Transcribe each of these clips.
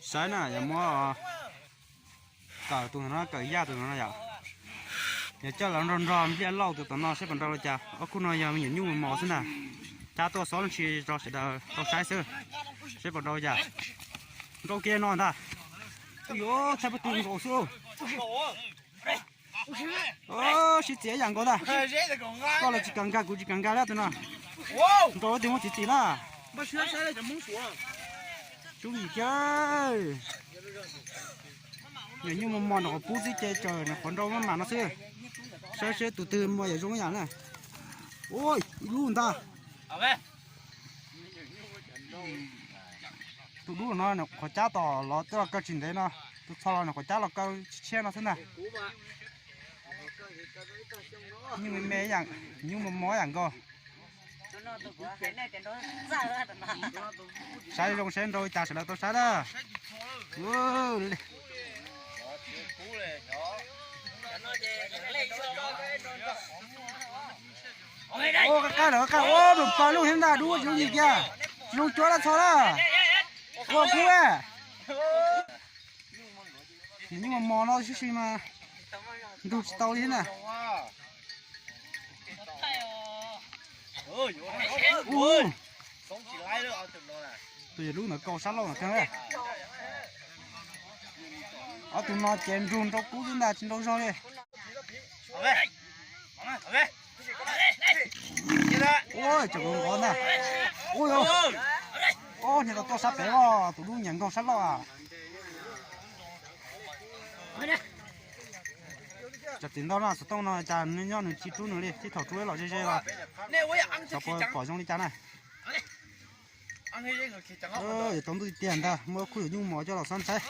Saib na, yog muab kawm tus no, kawm yaj tus no yom. Yog coj los nrog nrog npliaj lauj tus tom no seb puas nrau li cas. Ob khub no yog me nyuam nyuj mos mos xwb ntag. Cab tuaj xob los sis rau sawv daws tau saib xwb, seb puas nrau li cas. Nrau kiag no ntag. Yuav tshaj peb tug nkaus xwb. Sib txiav yam nkaus ntag. Koj los tsis kam nkag, kuv tsis kam nkag li tus no. Nrau ib tug muab txiv txiv na. Sub yim kiag. Nyuam nyuj mos mos nram qhov pub xwb ces tsawm nram qhov nrau maj mam no xwb. Saib seb tus twg muaj yam zoo yam na. Ua ib lub ntag. Tus dub no nws qhov cab tom los coj los kaw tsis ntev no, tus txho los nws qhov cab los kaw tshiab tshiab no xwb ntag. Nyuj me me, nyuj mos mos yam nkaus. Saib zoo seb nrau li cas sawv daws tau saib na. Ua, qab qab lawm, qab qab, ua, nws pawg lug thiab ntag, dub zoo yim kiag, zoo cuab laj txho lawm. Ua kub. Nws nyuj mos mos no tib si mas ntug tsis tau li thiab na. Tus yawg dub ntawd kaus sab laug ntawd kawg. Ob tug no ces nrug nrau kub xwb ntag, tsis nrau zog li. Ua, tseem nkaus ntag. Ua, niag tau tuaj sab pem os, tus dub nyiam nkaug sab laug a. Cov txiv ntau no xov tooj no cas nws nyob nws tsis rub nws li, tib thaum rub los ze ze los xyov puas pom zoo li cas na. Yuav tsaus ntuj tiag tiag ntag, muab khub yuav nyuj mos coj los xob ntshai.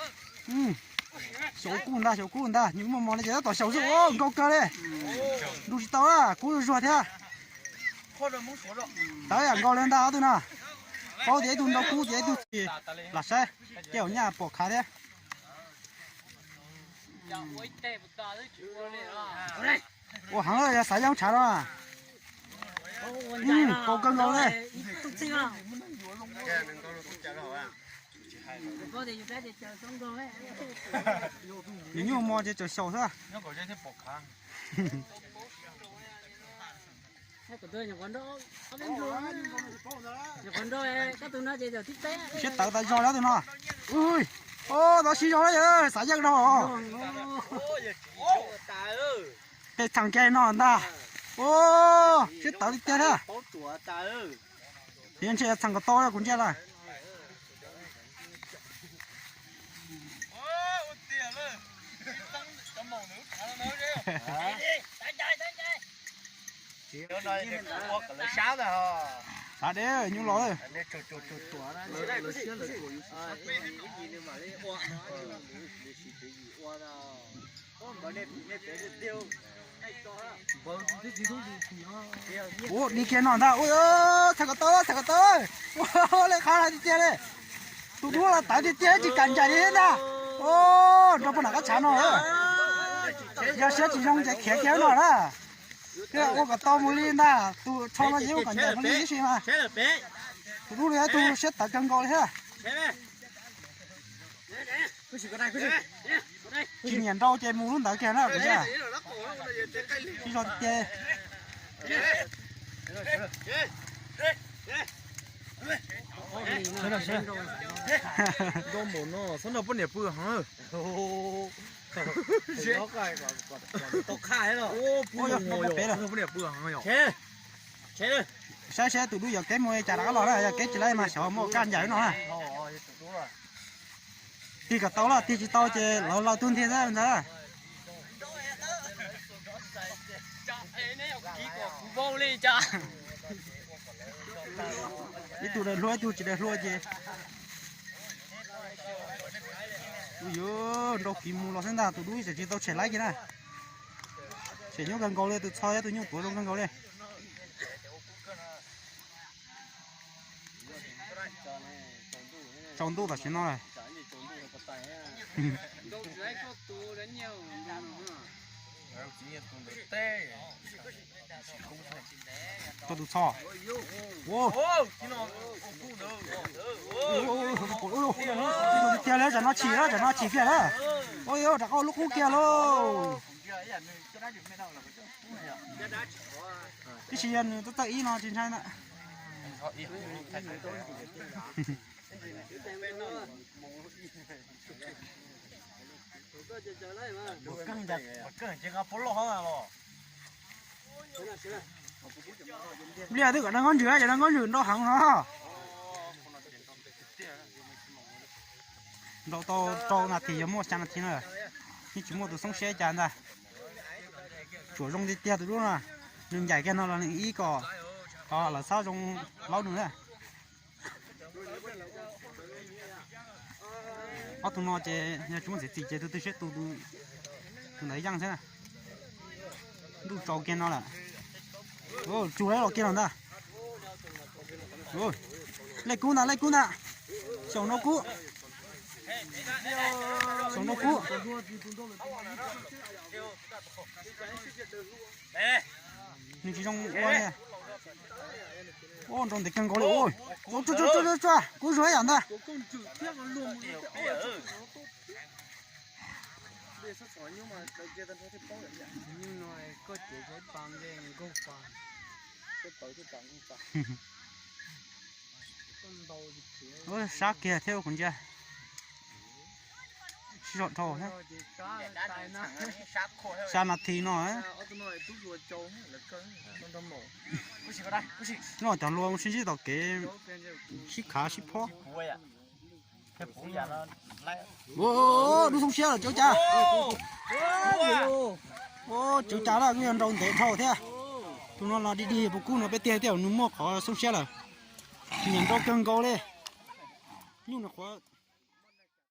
Xyaum kub ntag, xyaum kub ntag, nyuj mos mos no ces tab tom xyaum xwb, nkaus kawg li. Nrug tsis tau, kub zuag thiab. Tawv yam nkaus li ntag ob tug no. Paub tias ib tug nrau kub ces ib tug tsis lam saib, ces nyaj pom khav thiab. Ua heev, yog xav yeeb tshav no. Nkaus kawg nkaus li. Nws nyuj mos ces tseem xyaum xwb. Siab tawv tas zog li tus no. Ui, tau siab zog li, xav yeej dhau. Tej txheem kiag no ntag. Siab tawv tiag tiag thiab. Yog ntshe txheem kom tau kuv ntsia lawm. Xav deb nyuj los. Ua, li kiag no ntag. Ua, txhais kom tau, txhais kom tau. Ua, lej qab hais tiag tiag li. Tus dub los tawv tiag tiag tsis kam ncaim li ntag. Ua, nrog poj nam qab tshav no. Yog siab tsis zoo ces khiav kiag no na. Ua kom tau mus li ntag, tus tsho no ces ua kom ncaim mus li tib si mas. Tus dub li tus siab tawv kawg nkaus li thiab. Tsis nyiam nrau ces mus lub ntawd kiag na kuv tias. Sib zog tiag. Nrau npaum no txhob nrog poj niam pw heev. Saib seb tus dub yuam kev mus li cas rov qab los na, yog kev tsis laib mas xyov muaj kaj ncaim no na. Tig kom tau los tig tsis tau ces lawv law tug ntiag xwb ntag. Ib tug daws hlua ib tug tsis daws hlua ces. Ui yuav nrau kiv mus los xwb ntag, tus dub tseem tsis tau tshem laib kiag na. Tshem nyuaj kawg nkaus li, tus txho thiab tus nyuj tuav zoo kawg nkaus li. Tsaus ntuj tam sim no. Tau tus txho. Tiag li. Tsam no chim lawm, tsam no chim kiag lawm. Ua rov qab lub qub kiag lauj. Tab sis yog nws txawj txawj ib no tsis ntshai ntag. Pliag twb kom daj nkauj ntsws, ces daj nkauj ntsws nrau heev no. Nrau tau rau nas this yog muaj xya nas this na, yeej tsis muaj tus xoob siab cas ntag. Tsuam zoo tiag tiag tus dub no, nws ncaim kiag no los nws ib kom, ho lawv txhob zoo laub nws na. Ob tug no ces yog tsis muaj txiv txim ces tus twg siab tus, tus ntawd yeej xwb na. Ntuj tsaus kiag no lawm. Tsuag los kiag los ntag. Lej kub ntag, lej kub ntag. Xyaum nraub kub. Xyaum nraub kub. Nws tsis zoo ua li. Ua nrau ntev kawg nkaus li. Ua tsuag tsuag tsuag, kub zuag ib yam ntag. Sab kiag thiab kuv ntsia. Sib zog dhau thiab. Xya nas this no. Nyob cov hlua mus sib ntsib tom kev sib khav sib phob. Dub xoob siab lawm, tsawv cas. Tsawv cas lawm, kuj yog nrau ntev dhau thiab. Tus no los dig dig puas kub no peb tiag tiag, nws muaj qhov xoob siab lawm. Nyiam nrau kawg nkaus li. Nyuj nws qhuav